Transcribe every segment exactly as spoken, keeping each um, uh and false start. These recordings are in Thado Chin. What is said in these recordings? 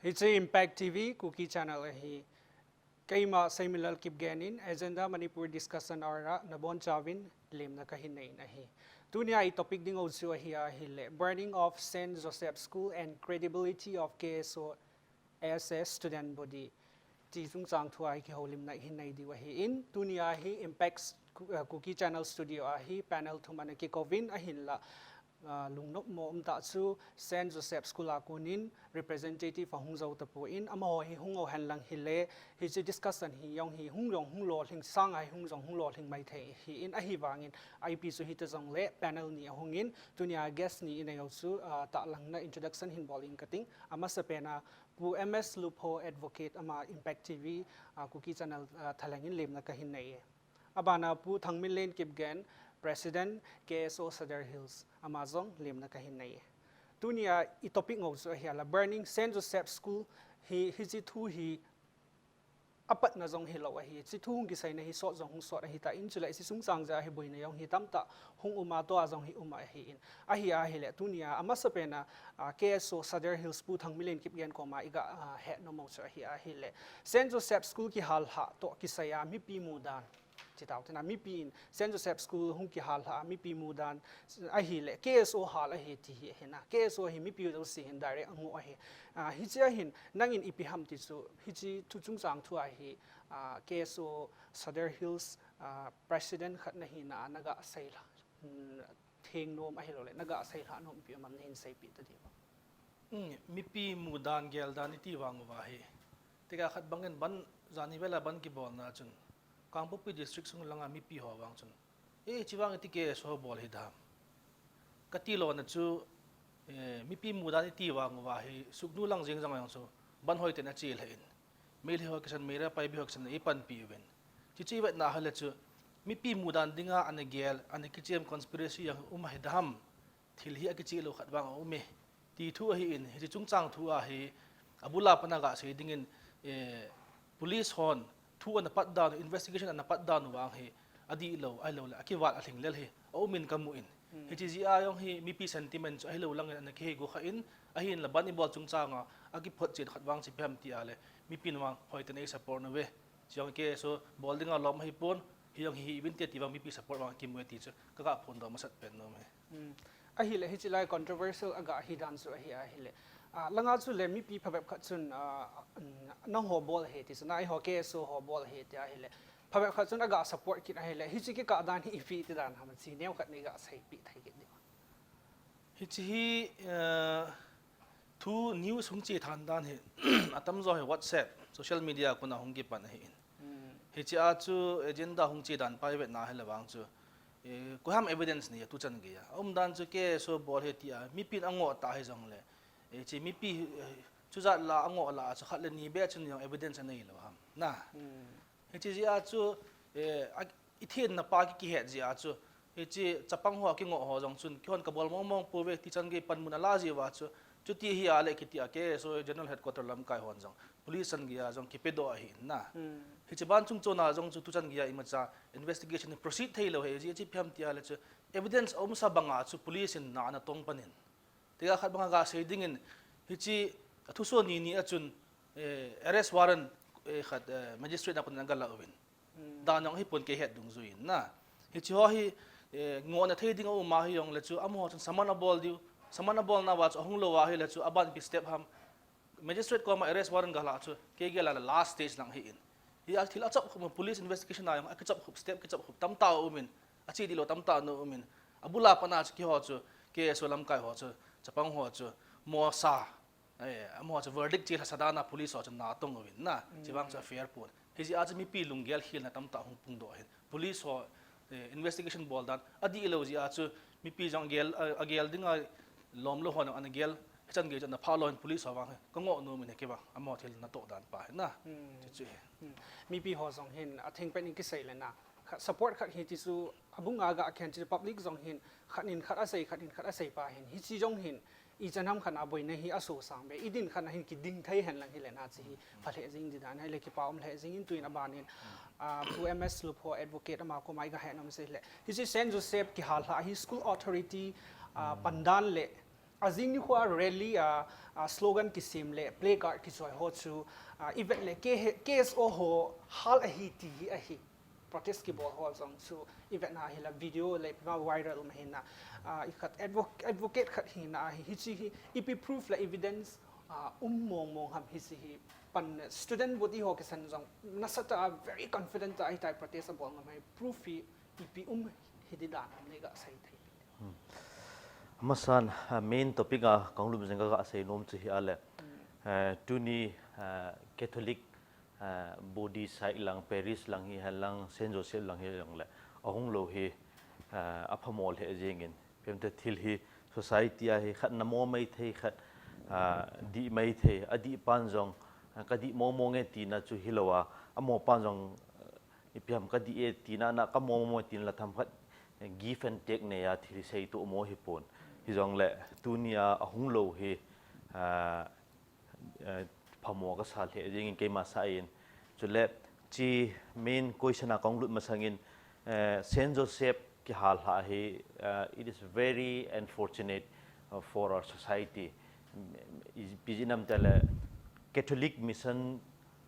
Hiche Impact T V Kuki Channel ahi. Keima Seiminlal Kipgen in Agenda Manipur Discussion Hour a nabonchauvin lemna kahin nei in ahi. Tunia i topic ding u chu ahi ahile, Burning of Saint Joseph School and Credibility of K S O as a Student Body. Ti chungchang thua hi kihoulimna hin nei diu ahin, tunia hi Impact Ku-, uh, Kuki Channel Studio a hi panel thum ana kikouvin ahinla, uh, lungnopmo umtah chu Saint Joseph School a konin representative ahung jou tapon, amaho hi hung ou henlang hile, hiche discussion hi jong hi hung jong hung lolhing, sanga hi hung jong hung lolhing maithei ahin, ahivangin I P chu hita jongle panel ni ahungin, tunia guest ni inei u chu, uh, tahlangna introduction hin bol inge kating, amasapen a Pu M S Lupho Advocate ama Impact T V, uh, Kuki Channel, uh, thalheng in lemna kahin nei e. Abana Pu Thangminlen Kipgen, President K S O Sadar Hills, ama jong lemna kahin nei e. Tunia i topic ngou chu ahi ahile, Burning Saint Joseph School hi, hiche thu hi apatna jong hilou ahi, hiche thu hung kiseina hi sot jong hung sot ahitan, chule hiche chungchang jeh a hi boina jong hi tamtah hung um a, tua jong hi um ahin. Ahi ahile, tunia amasapen a, uh, K S O Sadar Hills Pu Thangminlen Kipgen koma iga, uh, hetnom u chu ahi ahile, Saint Joseph School kihallhah toh kisai a mipi mudan, ti tau tina, mipi in Saint Joseph School hung kihallhah a mipi mudan ahile, K S O hal ahi ti hi ahina. K S O hi mipi jouse hin direct angoh ahi. Ah, hichea hin nangin ipi ham ti chu, hiche thu chungchang thua hi, ah, K S O Sadar Hills, ah, President khat nahina a naga seilha, mm, thengnom ahilouleh naga seilhah nompi um am nahin seipeh ta diu. Hmm, mipi mudan geldan iti vang uva hi. Tekah khat bangin ban, jani vela ban kibolna chun Kangpokpi District sung langa mipi ho vang chun, "Eh, hiche vang iti K S O bol hi dam?" kati louna chu, eh, mipi mudan iti vang uva hi, suknu lang jeng jong jong chu, ban hoiten achelhah in, Meitei ho kisan, Meira Paibi ho kisan eipanpi uvin. Chuche vetna ahile chu, mipi mudan dinga ana gel, ana kichem conspiracy jong um ahi dam? Thil hi akicheh lou khat vang aume, ti thu ahin, hiche chungchang thu a hi, abul a pat a gasei dingin, eh, police hon thu ana pat dan u, investigation ana pat dan u vang hi, adihlou, ahilouleh akival alhinglel hi aumin kamun. Hmm. Hiche jeh a jong hi mipi sentiment chu ahilou langin ana kihei go khan, ahinla ban ibol chungchang a akiphotchet khat vang chu ipi ham ti ahile, mipin vang hoiten ei support nauve. Chujong K S O bol dinga lom ahipon, hijong hi hi uvinte ti vang mipi support vang akimu e ti chu kaga phondoh masat pen nom e. Hmm. Ahile, hiche lai controversial aga hi dan chu ahi ahile, ah, langa chule mipi phabep khat chun, ah, nangho bol ahi ti chu, na eiho K S O ho bol ahi ti ahile, phabep khat chun aga support kit ahile, hiche kikah dan hi ipi ti dan ham, hiche neokhat neiga seipeh thei kit diu. Hiche hi, eh, thu news hung che than dan hi, atamjo hi WhatsApp, social media a kona hung kipan ahin. Hmm. Hichea chu agenda hung che dan pa ivetna ahile vang chu, eh, koiham evidence nei a tuchan geiya? Aum dan chu K S O bol ahi tia mipin angoh tah hijongle, eh, hiche mipi, eh, chujat la angoh lah a chu khat le ni beh chun jong evidence aneilou ham, na. Hmm. Hiche jeh a chu, eh, a, ithenna pa ki, kihet jeh a chu, hiche chapang ho kingoh ho jong chun, keihon kabol mong mong pouve ti chan gei panmun ala jeh uva chu, chuti hi ahile kiti a K S O General Headquarter lamkai hon jong, police chan geiya jong kipedoh ahin, na. Hmm. Hiche ban chung chona jong chu tuchan geiya imacha investigation hi proceed theilou ahi, ajeh chu ipi ham ti ahile chu, evidence aumsa banga chu police in na ana tong panin. Tekah khat banga gasei dingin, hiche athusoh ni ni a chun, eh, arrest warrant, eh, khat, eh, magistrate a konin aga la uvin. Hmm. Dan jong ahipon kei het dungjuiyin, na. Hiche ho hi, eh, ngohna thei ding aum ahijongle chu, amaho chun summon abol diu, summon abolna uva chu ahung lou ahile chu, abanpi step ham? Magistrate koma arrest warrant galah chu, kei gel a last stage lang ahin. Hia thil achop khup, police investigation a jong akichop khup, step kichop khup tamtah aumin, ache dihlou tamtah ana umin. Abul a pat a chu keiho chu, K S O lamkai ho chu, chapang ho chu, mosa, eh, amaho chu verdict chelhasa dan a police ho chu na atong uvin, na, chuvang chu afair pon. Hijeh a chu mipi lunggel khelna tamtah hung pungdoh ahin. Police ho, eh, investigation bol dan adihlou jeh a chu mipi jong agel, a, agel dinga lomlou hon ana gel, hichan gei chu ana phah lou ahin, police ho vang hi kangoh nomin hi kei vang, amaho thil natoh dan pa hi, na. Hmm. Chuchu hi. Hmm. Mipi ho jong hin athengpen in kisei le, na, khat support khat hi ti chu abunga gakhen chu, public jong hin khat in khat asei, khat in khat asei pa hin, hiche jong hin ichan ham khat a boina hi asosang be, idin khat a hin kiding thei henlang hile, na, hiche hi phalheh jing ding dan ahile kipa um lheh jingin, tuin abanin, ah, Pu M S Lupho Advocate ama koma iga hetnom u chu ahile, hiche Saint Joseph kihallhah hi school authority, ah, pandan le Ajing nikho a rally a, a slogan kisem le placard kichoi ho chu, a, i vet le K-, K S O ho hal ahi ti hi ahi. Protest kibol ho jong chu i vet na hi la video le ipi ma viral um hi na, a, i khat advo-, advocate khat hi na hi, hichi hi ipi proof le evidence, a, um mong mong ham hichi hi pan student body ho kisan jong nasatah a very confident tah a hitia protest abol ngam hi proof hi ipi um hi di dan ham nei ga sei thei. Hmm. Amasan, ah, main topic a kong lum jing ka, ka sei nom chu hi a le. Hmm. Eh, tuni, eh, Catholic, eh, body side lang, parish lang hi hen lang, Saint Joseph lang hi lang le, ahung lou hi, eh, aphamo le jing in. Pem te thil hi society a hi khat namo mai thei khat, ah, di mai thei, a di pan jong, ah, ka di mo mo nge tina chu hi lou a, amo pan jong, eh, ipi ham ka di e tina na ka mo mo tin la tham khat, eh, give and take nei a thil sei tu mo hi pon. Hi jong le tuni a ahung lou hi, ah, eh, phamo ka sa le jing in keima sa in. Chule chi main question a kong lut masang in, eh, Saint Joseph kihal ha hi, eh, it is very unfortunate, uh, for our society. Ipi jeh ham ti le Catholic Mission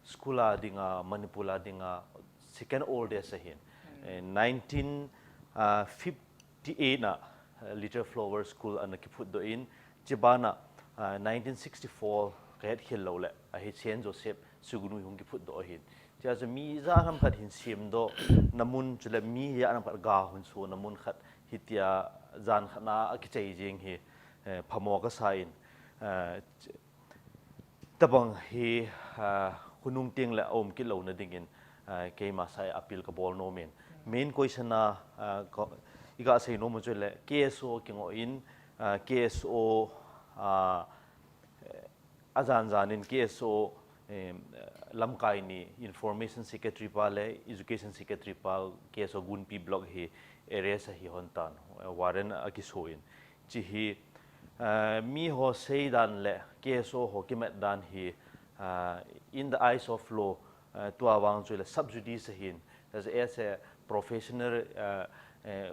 School a dinga, Manipur a dinga, second oldest ahin. Hmm. Eh, nineteen, ah, fifty-eight na, eh, Little Flower School ana kiphut doh in, chibana, ah, nineteen sixty-four ka het khel lou le, ahi Saint Joseph Sugunui hung kiphut doh ahin. Chia chu mi ja nam khat hin sem doh, na mun chu le mi ja nam khat ga hun su na mun khat hitia jan khat na a kichai jing hi, eh, phamo ka sa in, eh, Tabang hi, ah, khonung teng le a um kit louna dingin, ah, keima sa a appeal ka bol nom in. Main question a, ah, ka, i ga sei nom chu le K S O kingoh in, ah, K S O, ah, eh, ajan jan in K S O, eh, lamkai ni Information Secretary pa le Education Secretary pa K S O Gunpi block hi arrest ahi hon tan, eh, warrant a kiso in. Chi hi, ah, mi ho sei dan le K S O ho kimat dan hi, ah, in the eyes of law, ah, tua vang chu le sub judice ahin, as, as a professional, ah, eh,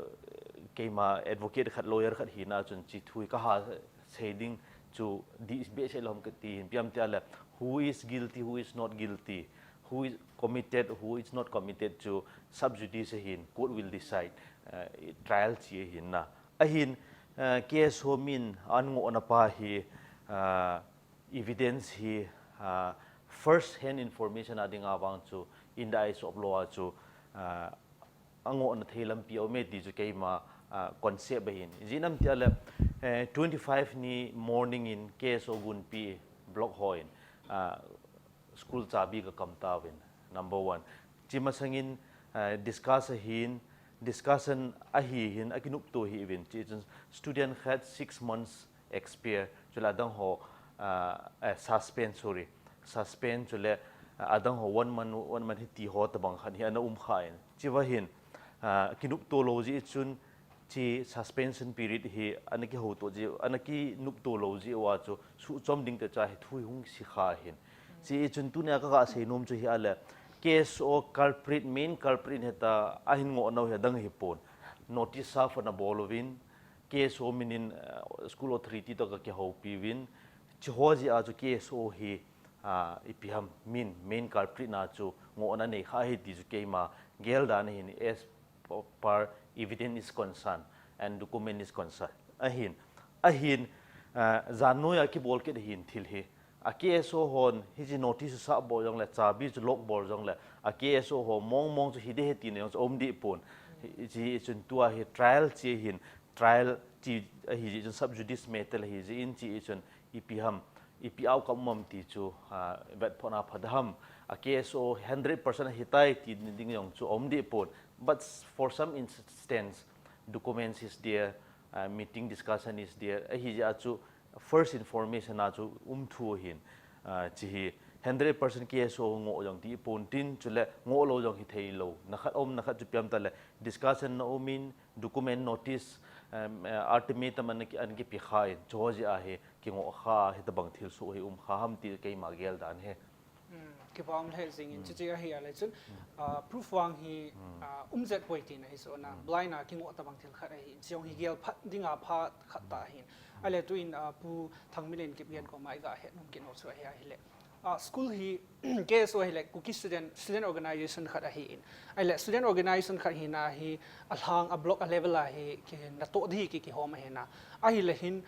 keima advocate khat, lawyer khat hina chun chi thu hi ka ha sei ding chu di behseh lou ham ka ti hin, ipi ham ti le who is guilty, who is not guilty, who is committed, who is not committed chu sub judice ahin, court will decide, ah, trial chi ahin na. Ahin, ah, K S O min an ngohna pa hi, ah, evidence hi, ah, first hand information a dinga vang chu in the eyes of law a chu, ah, a ngohna thei lampi a um e ti chu keima, ah, concept ahin. Ijeh ham ti le, eh, twenty-five ni morning in K S O Gunpi block ho in, ah, school chabi ka kam tauvin, number one. Chi masang in, eh, discuss ahin, discussion ahi hin, akinopto hi uvin. Chi chun student khat six months expel, chule adang ho, ah, eh, suspend, sorry. Suspend, chule, ah, adang ho one month, one month hiti ho tabang khat hi ana um kha in. Chi va hin, ah, kinopto lou jeh chun, chi suspension period hi ana kihouto jeh, ana kinopto lou jeh uva chu suhchom ding te cha hi thu hi hung si kha hin. Chi chun tunia ka ga sei nom chu hi a le, K S O culprit, main culprit hita ahin ngoh nau hi adang hi pon. Notice serve ana bol uvin, K S O min in, uh, school authority to ka kihoupi uvin, chi ho jeh a chu K S O hi, ah, ipi ham min, main culprit na chu ngohna nei kha hi ti chu keima gel dan hin as per evidence is concerned and document is concerned. Ahin, ahin, ah, jan noi a kibol kit ahin thil hi. A K S O hon, hichi notice sah bol jong le, chabi chu lock bol jong le, a K S O ho mong mong chu hi ding ahi tina jong chu um deh pon. Hichi chun tua hi trial chi hin, trial chi ahi jeh chun sub judice matter ahi jeh in chi chun ipi ham, ipi outcome um ham ti chu, ah, vetphotna pha ding ham. A K S O hundred percent ahitai ti ding jong chu um deh pon. But for some instance, documents is there, uh, meeting discussion is there. Ahi jeh a chu first information a chu um thu hin, uh, chi hi hundred percent K S O ngoh jong ti pon tin, chule ngoh lou jong hi thei lou. Na khat um, na khat chu ipi ham ti le discussion na um in, document notice, um, uh, ultimatum ana ki, ana kipe kha in, chu ho jeh a hi kingoh kha, hitabang thilsoh hi um kha ham ti keima gel dan hi. Hmm, kipa um lheh jing in, hmm, chuche ahi a le chun, hmm, ah, proof vang hi, hmm, ah, um jep poi tina hi so na, hmm, blind a kingoh tabang thil khat ahi, chu jong hi, hmm, gel phat dinga pha khat tah, hmm, ahin. Ahile tuin, ah, Pu Thangminlen Kipgen koma iga hetnom kit nom chu ahi ahile. Ah, school hi K S O ahile Kuki Student, Student Organization khat ahin. Ahile student organization khat hina hi alhang a block a level a hi kinatoh di ki kihom ahina. Ahile hin,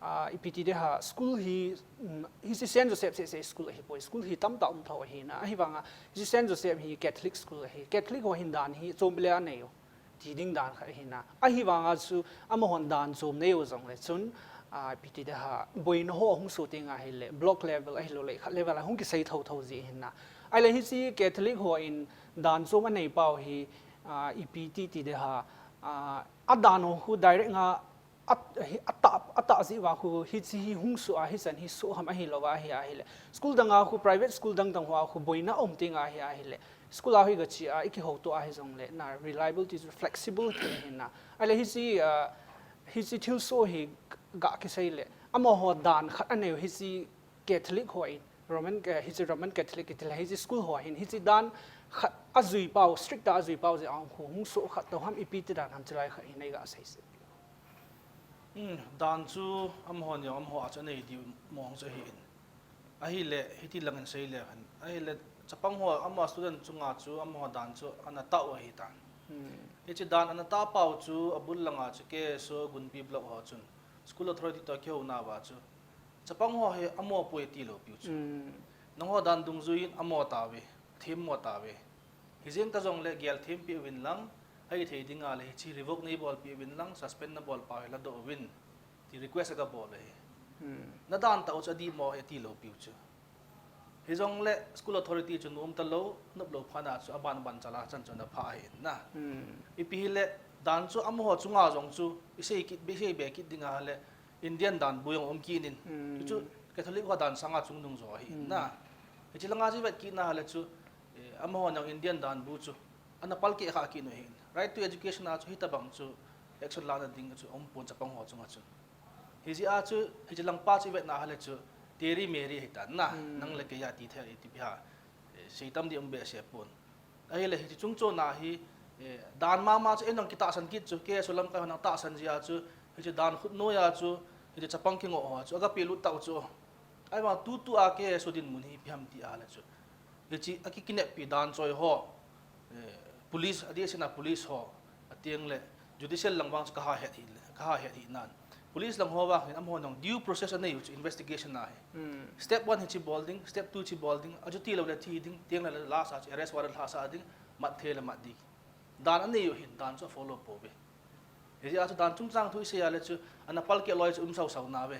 ah, ipi ti ding ham, school hi, um, hiche Saint Joseph seh seh school ahipoi. School hi tamtah um thou ahina. Ahivanga hiche Saint Joseph hi Catholic school ahi. Catholic ho hin dan hi chom bile anei u ti ding dan khat ahina. Ahivanga chu amahon dan chom nei u jongle chun, ah, ipi ti ding ham, boina ho hung soh teng ahile block level ahilouleh khat level a hung kisei thou thou ji ahina. Ahile hiche Catholic hon dan chom anei pau hi, ah, ipi ti ti ding ham, ah, adan ho khu direct nga a, hi, atah, atah ji uva khu hiche hi hung soh a, hichan hi soh ham ahilouva ahi ahile. School dang a khu, private school dang dang hoa khu boina um teng ahi ahile. School a hi gachi a, iki houto ahi jongle, na reliable ti chu flexible ti ahina. Ahile hiche, ah, hiche thilsoh hi ga kisei le. Amaho dan khat anei u hiche Catholic hon, Roman, eh, hiche Roman Catholic kiti le, hiche school ho hin, hiche dan khat ajui pau, strict a ajui pau jeh a khu hung soh khat tou ham ipi ti dan ham chulai khat hin neiga sei seh. Hmm, dan chu amaho neo, amaho a chu anei diu mong chu ahin. Ahile, hiti langin sei le hen. Ahile, chapang ho, amaho student chunga chu, amaho dan chu, ana tah u ahitan. Hmm. Hiche dan ana tah pau chu, abul langa chu, K S O, Gunpi Block ho chun, School Authority toh kihouna uva chu, chapang ho hi amo poi tilou piu chu. Hmm. Nangho dan dungjuiyin amo tauve, themmo tauve. Hijeng ta jongle gel thempeh uvin lang, ahithei dinga le hiche revoke neibolpeh uvin lang, suspend nabol pau hi ladoh uvin, ti request aga bol u ahi. Hmm. Nadan tah u chu adih mo e tilou piu chu. Hijongle school authority chu nom talou, nop lou phat a chu aban ban chala chan chu ana phah ahi na. Hmm. Ipi hile dan chu amaho chunga jong chu isei kit, isei be kit dinga le Indian dan bu jong um kit in. Hmm. Chu Catholic ho dan sanga chungnung jo ahi na. Hiche langa chu ivet kit na le chu, eh, amaho jong Indian dan bu chu ana palkeh kha kit u ahi. Right to education a chu hitobang chu action lana ding chu um pon chapang ho chunga chu. Hijeh a chu, hiche lang pa chu ivet na hile chu, Terry Mary ahitan na, hmm, nang le kei a ti thei ti pi ha, eh, sei tam di um behseh pon. Ahile hiche chung chon a hi, eh, dan mama chu eiho kitahsan kit chu, K S O lamkai hon atahsan jeh a chu, hiche dan khut noi a chu, hiche chapang kingoh ho chu, aga pelut tau chu. Ahivang tutu a K S O dinmun hi ipi ham ti a le chu. Hiche akikineppi dan choi ho, eh, police, adeh sena police ho, ateng le judicial lang vang chu kaha het hi, kaha het hi nan. Police lang ho vang hin amaho jong due process anei u chu investigation a hi. Hmm. Step one hiche bol ding, step two hiche bol ding, achuti lou le thi ding, teng le last a chu arrest warrant lhasah ding, mat thei le mat ding. Dan anei u hin, dan chu afollow pouve. Hijeh a chu dan chungchang thu isei a le chu, ana palkeh loi chu um sau sau nauve.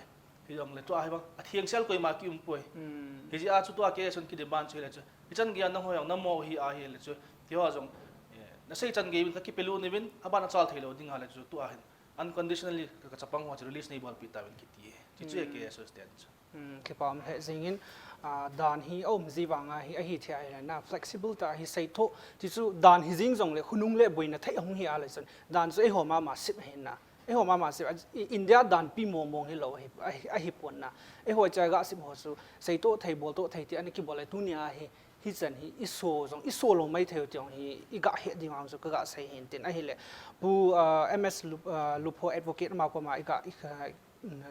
Hijongle tua hi vang, athengsel koima kium poi. Hmm. Hijeh a chu tua K S O in kidemand chu hile chu, hichan gei a nangho jong namo hi ahile chu, keiho jong, eh, nasei chan gei uvin kakipelut uvin, aban achal thei lou ding a le chu, tua hin unconditionally ka, ka chapang ho chu release neibolpeh tauvin kiti e. Hichu e, hmm, K S O stand chu. Hmm, kipa um lheh jengin, ah, dan hi aum ji vanga hi, ahi thei ahile na, flexible tah a hi seitho, ti chu dan hijeng jongle, khonung le boina thei ahung hi a le chun, dan chu eiho mama sep ahi na. Eiho mama sep, a, i, India danpi mong mong hilou ahi, ahi, ahi pon na. Eiho cha ga sep ho chu, seitoh thei, boltoh thei ti ana kibol le tunia hi, hichan hi, iso jong, iso lou mai thei u ti jong hi, iga het ding vang chu, kaga sei hin tin ahile. Pu, ah, M S Lup, ah, Lupho advocate ama koma iga, i,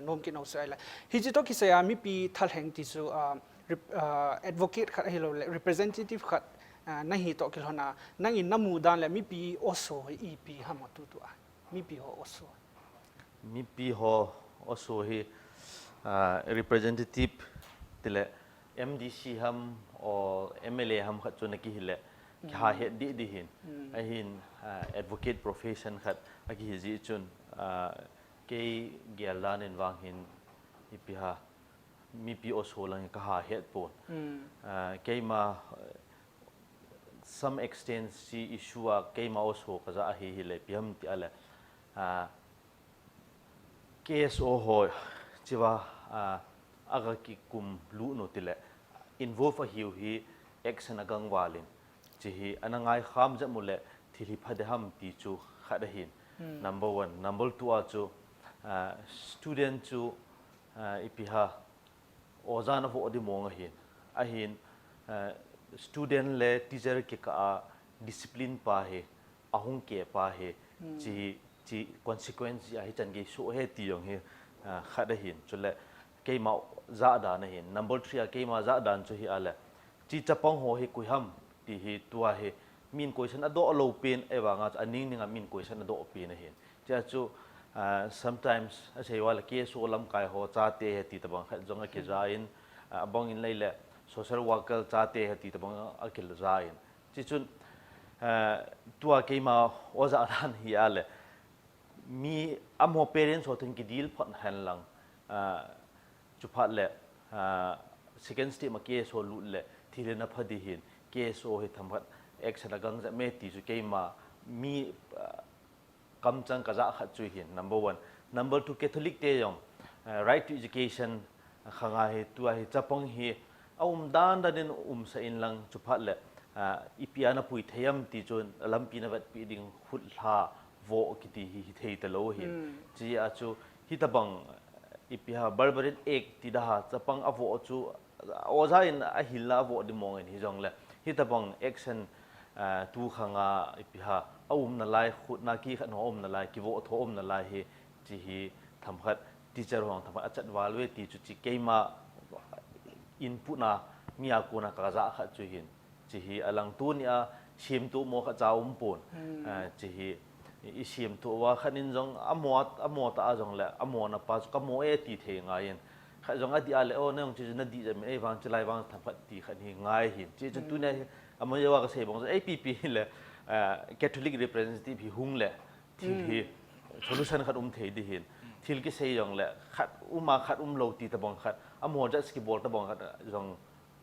nom kit nom chu ahile. Hiche toh kisai a mipi thalheng ti chu, ah, rep-, ah, advocate khat ahilouleh representative khat, ah, nahi toh kilhon a, nangin namu dan le mipi oso hi ipi ham tutu a. Mipi ho oso. Mipi ho oso hi, ah, representative tile M D C ham or M L A ham khat chu nakihi le, kiha het didi hin. Hmm. Ahin, ah, advocate profession khat akihi ji chun, ah, Kei gel dan in vang hin ipi ham, mipi oso lang hi kaha het pon. Hmm. Ah, keima, eh, some extent si issue a keima oso kaja ahi hile ipi ham ti a le, ah, K S O ho chiva, ah, aga kikum lut u tile involve ahiu hi action agangval in. Hiche hi ana ngaikham jep u le thil hi pha ding ham ti chu khat ahin. Hmm. Number one. Number two a chu, ah, student chu, ah, ipi ham, oja na vo di mong ahin. Ahin, ah, student le teacher kikah a discipline pa hi, ahung keh pa hi, hmm, hiche, hiche consequence a hichan gei soh e ti jong hi, Ah, khat ahin, chule keima jahdan ahin. Number three a keima jahdan chu hi ale, chi chapang ho hi koi ham ti hi tua hi min question adoh lou pen, ahivanga chu aning ning a min question adoh pen ahin. Chia chu, ah, sometimes asei uva le K S O lamkai ho chate ahi ti tabang khat jong akijan, ah, abang in lei le social worker chate ahi ti tabang akijan. Chi chun, ah, tua keima jahdan hi ale, mi amaho parents ho teng kidil phot hen lang, ah, chuphat le, ah, second step ma K S O lut le thil hi na pha ding hin, K S O hi themkhat action agang jep me ti chu keima mi, ah, kamchang kajah khat chu hin, number one. Number two, Catholic te jong, ah, right to education, ah, khanga hi, tua hi chapang hi aum dan dan in umsah in lang chuphat le, ah, ipi a na pui thei am ti chun lampi na vetpi ding khut lha voh kiti hi, hithei talou hin. Chia chu hitabang, ipi ham, barbaric act ti da ha, chapang avoh chu, oja in ahil la avoh ding mong in hijongle, hitabang action, ah, tu khanga ipi ham, aum nalai, khut na kikhat ho aum nalai, kivoh tho aum nalai hi, chi hi themkhat, teacher ho themkhat achat val uve ti chu chi keima input na mi a kona kajah khat chu hin. Chi hi alang tunia semtup mo khat cha um pon. Ah, chi hi i, i semtup uva khat in jong amo, amo ta a jongle, amo na pa chu kamo e ti thei ngai in. Khat jong adih a le, o, na jong chi chu na dih jep me, ei vang chi lai vang themkhat ti khat hi ngai hin. Chi chu tunia hi, amo ye uva kasei bang chu, ei pipi hi le, ah, Catholic representative hi hung le, thil hi solution khat um thei ding hin. Thil kisei jongle, khat um a khat um lou ti tabang khat, amo judge kibol tabang khat jong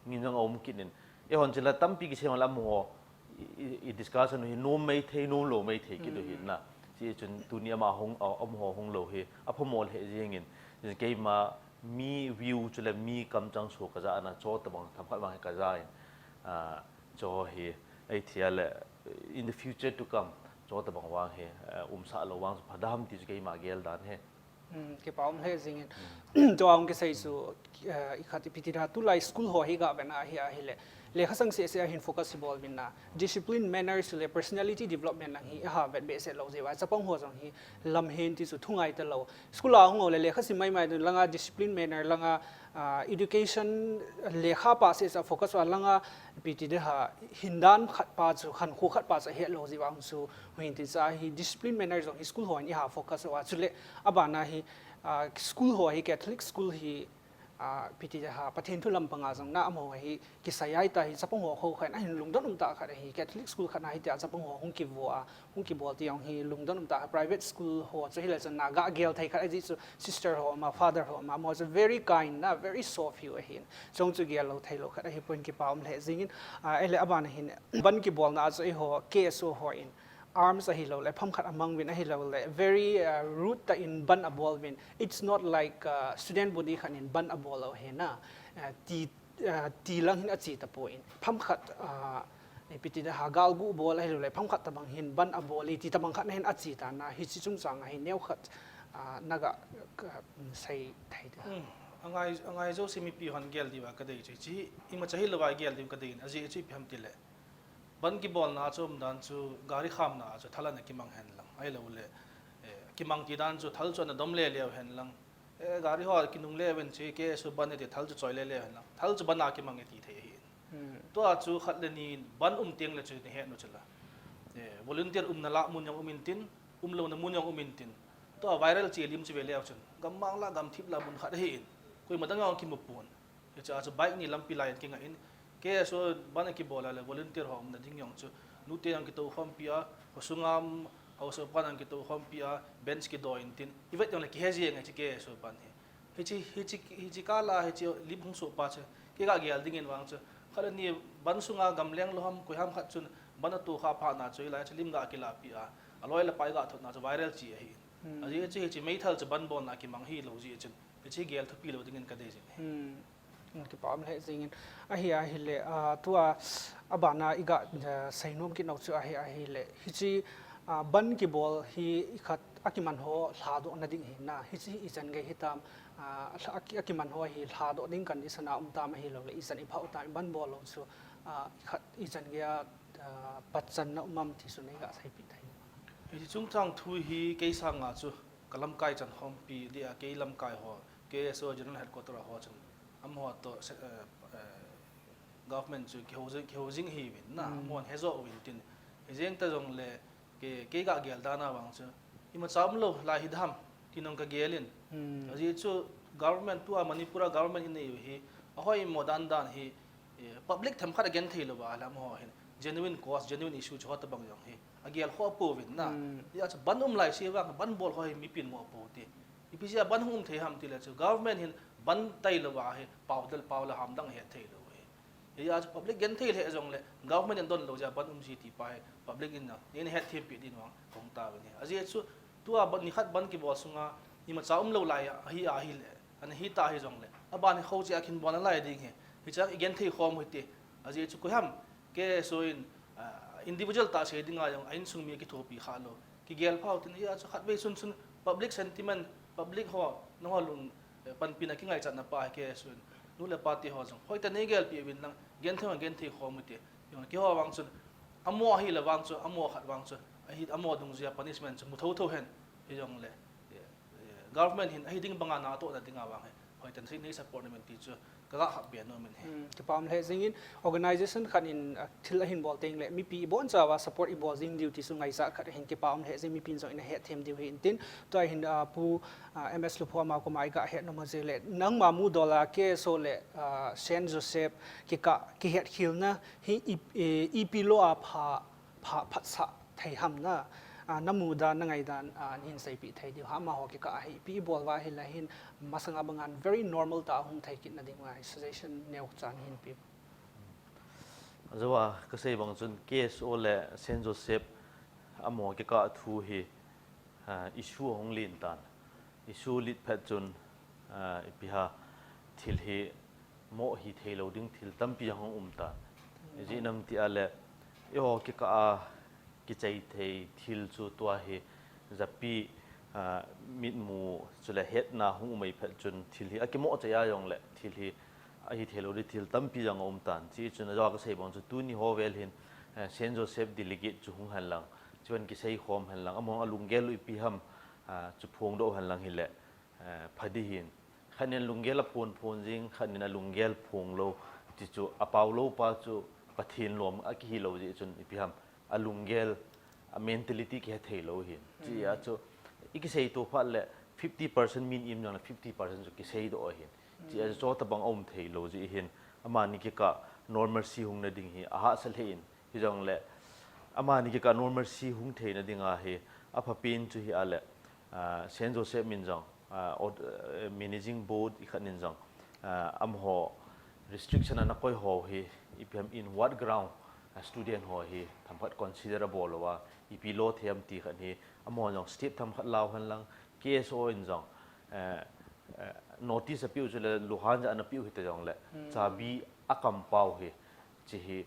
ngin jong aum kit in. Eihon chila tampi kisei jongle amaho i, i, i discussion hi nom mei thei, nom lou mei thei kit u hin na. Chi chun tuni ama hung, a, amaho hung lou hi aphamo lheh jeng in. Keima mi view chule mi kamchang chu kajah na, chu tabang themkhat vang hi kajah in. Ah, chu hi, ei thei le, in the future to come, chu tabang vang hi, eh, umsah lou vang chu pha ding ham ti chu keima geldan ahi. Hmm, kipa um lheh jeng in. Tua hung kisei chu, eh, ikhat ipi ti da, tulai school ho hi ga ven a hi ahile, lekha sang seh seh a hin focus hi bol uvin na, discipline, manners le personality development lang hi iha vet behseh lou jeh uva, chapang ho jong hi lamhen ti chu thu ngai talou. School a hung le lekha sim mai mai ding langa, discipline, manner langa, ah, education, lekha pa seh seh a focus uva langa, ipi ti da ha, hindan khat pa chu, khankho khat pa chu ahet lou jeh uva hung chu, hung hin ti cha hi discipline, manner jong hi school ho in iha focus uva, chule abana hi, ah, school ho hi, Catholic school hi, ah, ipi ti da ha, Pathen thu lampanga jong na amaho hi kisei a hita hi, chapang ho kho khat in ahin lungdon um tah khat ahi, Catholic school khat na hitia chapang ho hung kivo a, hung kibol ti jong hi lungdon um tah, private school ho chu hile chun na ga gel thei khat ahi chu, sister ho ama, father ho ama, amaho chu very kind na, very soft hiu ahin. Chong chu gel lou thei lou khat ahi pon, kipa um lheh jeng in, ah, ele abana hin, ban kibolna a chu eiho K S O ho in, arms ahilou le, pham khat amang uvin ahilou le, very, uh, rude tah in ban abol uvin. It's not like, uh, student body khat in ban abol u ahi na. Uh, ti, uh, ti lang hin achi tapon. Pham khat, uh, ipi ti da ha, galgu bol ahilou le, pham khat tabang hin ban abol e ti tabang khat na hin achi ta na, hiche chungchang a hin neo khat, uh, na ga, uh, sei thei ding. Hmm. Angai, angai jouse mipi hon gel diu va kadei chu. Hiche, imacha hilou va gel diu kadei in. Ajeh chu ipi ham ti le, ban kibolna a chu umdan chu, gari khamna a chu thal ana kimang hen lang. Ahilou le, eh, kimang ti dan chu thal chu ana dom le leu hen lang. Eh, gari ho kinung le ven chu K S O ban e ti thal chu choi le leu hen lang. Thal chu ban a kimang e ti thei ahi. Hmm. Tua chu khat le ni ban um teng le chu ni het nu chu la. Eh, volunteer umna lah mun jong um intin, umlouna mun jong um intin. Tua viral che lim chu ve leu chun, gammang lah, gamthip lah mun khat ahi in. Koima dang jong kimu pon. Hiche a chu bike ni lampi lai in kinga in, K S O ban akibol a le volunteer ho umna ding jong chu, nute jong kitou khompi a, khosunga, um, haosapan jong kitou khompi a, bench kidou intin, ivet jong le kihe jeng e hiche K S O ban hi. Hiche, hiche, hiche kah la, hiche lim hung soh pa chu, kei ka gel ding in vang chu, khat le ni ban sunga gamleng lou ham, koi ham khat chun ban ato kha phat na chu, hilai chu lim ga kilah pi a, aloi le pai ga thot na chu viral che ahi. Hmm. Ajeh chu hiche meithal chu ban bolna kimang hilou jeh chun. Hiche gel thupi lou ding in kadei jin. Hmm. Hmm, kipa um lheh jeng in. Ahi, ahile, ah, tua, abana iga, ah, seinom kit nau chu ahi, ahile. Hiche, ah, ban kibol hi ikhat akiman ho lhadoh na ding ahi na. Hiche ichan gei hitam, ah, lha-, aki-, akiman ho hi lhadoh ding condition a um tam ahilou le, ichan iphah u tam, ban bol lou chu, ah, ikhat ichan gei a, ah, patchanna um am ti chu neiga seipeh thei. Hiche chungchang thu hi kei sanga chu Ka lamkai chan khompi dia, kei lamkai ho, K S O General Headquarter ho chun, amaho to se-, eh, eh, government chu kihou jing, kihou jing hi vin na, Hmm. amaho he jo vin tin. Hi jeng ta jong le, ke, kei ga gel dan a vang chu, imacha um lou lai hi dam, ti nong ka gel in. Hmm. Ajeh chu government tua Manipur a government in nei u hi, ahoi mo dan dan hi, eh, public themkhat a gen thei lou va, lam ho hin, genuine cause, genuine issue chu ho ta bang jong hi. A gel kho pouvin na. Hmm. Hijeh chun ban um lai se vang, ban bol ho hi mipin mo pou te. Ipi jeh a ban hung um thei ham ti le chu government hin ban tai lou va hi pau dal pau la ham dang he thei lou hi. Hijeh chun public gen thei le jong le government in don lou jeh a ban um ji ti pa hi public in na. Nin het thim pi din vang kong ta vin hi. Ajeh chu tua ban ni khat ban kibol sunga imacha um lou lai a hi a hi le. Ana hi ta hi jong le. Aban hi kho jeh a khin bol na lai ding hi. Hichang i gen thei khom hi te. Ajeh chu koi ham K S O in, ah, individual ta sei dinga jong, a insung mi kithopi kha lou. Kigel phau tin, hijeh chu khatvei sun sun public sentiment, public ho, nangho lung, eh, panpina kingaichatna pa K S O in. Nu le pa te ho jong, hoitah nei gelpi uvin lang, genthei ho, genthei khom u te. Jong, keiho vang chun, amaho ahi le vang chu, amaho khat vang chu, ahi, amaho dungjuia punishment chu mu thotho hen, hijong le. Eh, eh, government hin ahi ding banga natohna dinga vang hi, hoitah sei nei support na men ti chu, ka ga hap be nom in hi. Hmm, kipa um lheh jing in, organization khat in, ah, thil ahin bol teng le, mipi ibon chauva support ibol jing diu ti chu ngaichat khat ahin, kipa um lheh jing, mipin jong in ahet them diu hi in tin, tua hin, ah, Pu, ah, M S Lupho ama koma i ga het nom a jeh le, nangma mudol a K S O le, ah, Saint Joseph kikah, kihet khel na hi i, i, ipi lou a pha, pha, phatsah thei ham na, ah, na mudan, na ngaidan, ah, nahin seipeh thei diu ham, amaho kikah a hi, ipi ibol uva hi le hin, masanga banga very normal ta hung thei kit na ding uva suggestion neo cha nahin pe. Ajeh a ka sei bang chun K S O le Saint Joseph amaho kikah thu hi, ah, issue ahung len tan. Issue let phat chun, ah, ipi ham thil hi mo hi thei lou ding thil tampi ahung um tan. Ijeh inem ti a le, eiho kikah a kichai thei thil chu tua hi japi, ah, mitmu chule hetna hung um ei phat chun thil hi akimo chai a jong le thil hi ahi thei lou ding thil tampi jong aum tan. Hijeh chun ajeh a ka sei bang chu tuni ho vel hin, eh, Saint Joseph delegate chu hung hen lang, chuin kisei khom hen lang, amaho alunggel u ipi ham, ah, chu phongdoh hen lang hi le, eh, pha ding hin. Khat nin lunggel aphong phong jing, khat nin alunggel phong lou, ti chu apao lou pa chu Pathen lom akihi lou jeh chun ipi ham alunggel a mentality kihe thei lou hin. Hijeh a chu i kisei to phat le fifty percent min im jong le fifty percent chu kisei doh ahin. Hijeh a chu tabang aum thei lou jeh hin amani kikah normalcy hung na ding hi ahahsa lheh in. Hijong le, amani kikah normalcy hung theina dinga hi, aphapen chu hi a le, ah, Saint Joseph min jong, ah, ord-, eh, managing board i khat nin jong, ah, amaho restriction ana koi ho hi, ipi ham in what ground, ah, student ho hi, themkhat consider abol lou a, ipi lo thei ham ti khat hi, amaho jong step themkhat lau hen lang, K S O in jong, eh, eh, notice apiu chu le, Luhan ja ana piu hita jong le, chabi akam pau hi, chi hi,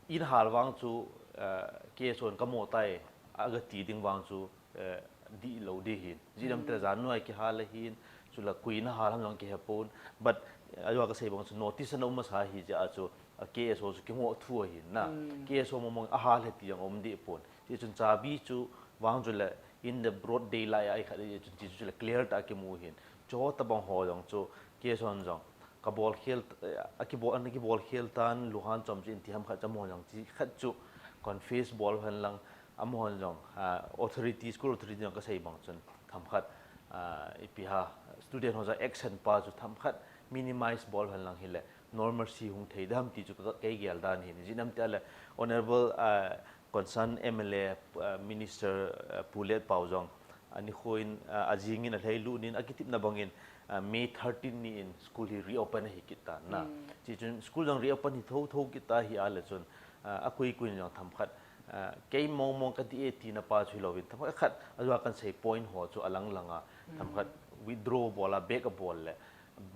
in hal vang chu, eh, K S O in kamo tai, aga ti ding vang chu, eh, dih lou ding hin. Jidam te jan noi kihal ahin, chule koi in ahal ham jong kihe pon. But, eh, ajeh a ka sei bang chu notice ana um masa hi jeh a chu, a K S O chu kingoh thu ahin na. K S O mong mong ahal he ti jong um deh pon. Ti chun chabi chu vang chu le in the broad daylight a i khat le chun ti chu le clear ta kimu hin. Chu tabang ho jong chu K S O in jong ka bol khel, eh, a kibol, ana kibol khel tan Luhan chom chu in ti ham khat chom ho jong ti khat chu confess bol hen lang amaho jong, ah, authority, school authority jong ka sei bang chun themkhat, ah, ipi ham student ho jong action pa chu themkhat minimize bol hen lang hi le normalcy hung thei dam ti chu ka, kei gel dan hin. Jidam te le Honorable, ah, concerned M L A, ah, Minister, ah, Pu Letpao jong, ani kho in, ah, ajing in alhailut in akitepna bang in, ah, May thirteen ni in school hi reopen ahi kit tan na. Ti chun school jong reopen hi thotho kit ta hi a le chun, ah, akoi koi in jong themkhat, ah, kei mong mong ka ti e tina pa chu hilou in themkhat khat ajeh a kan sei point ho chu alang lang a themkhat withdraw bol a back abol le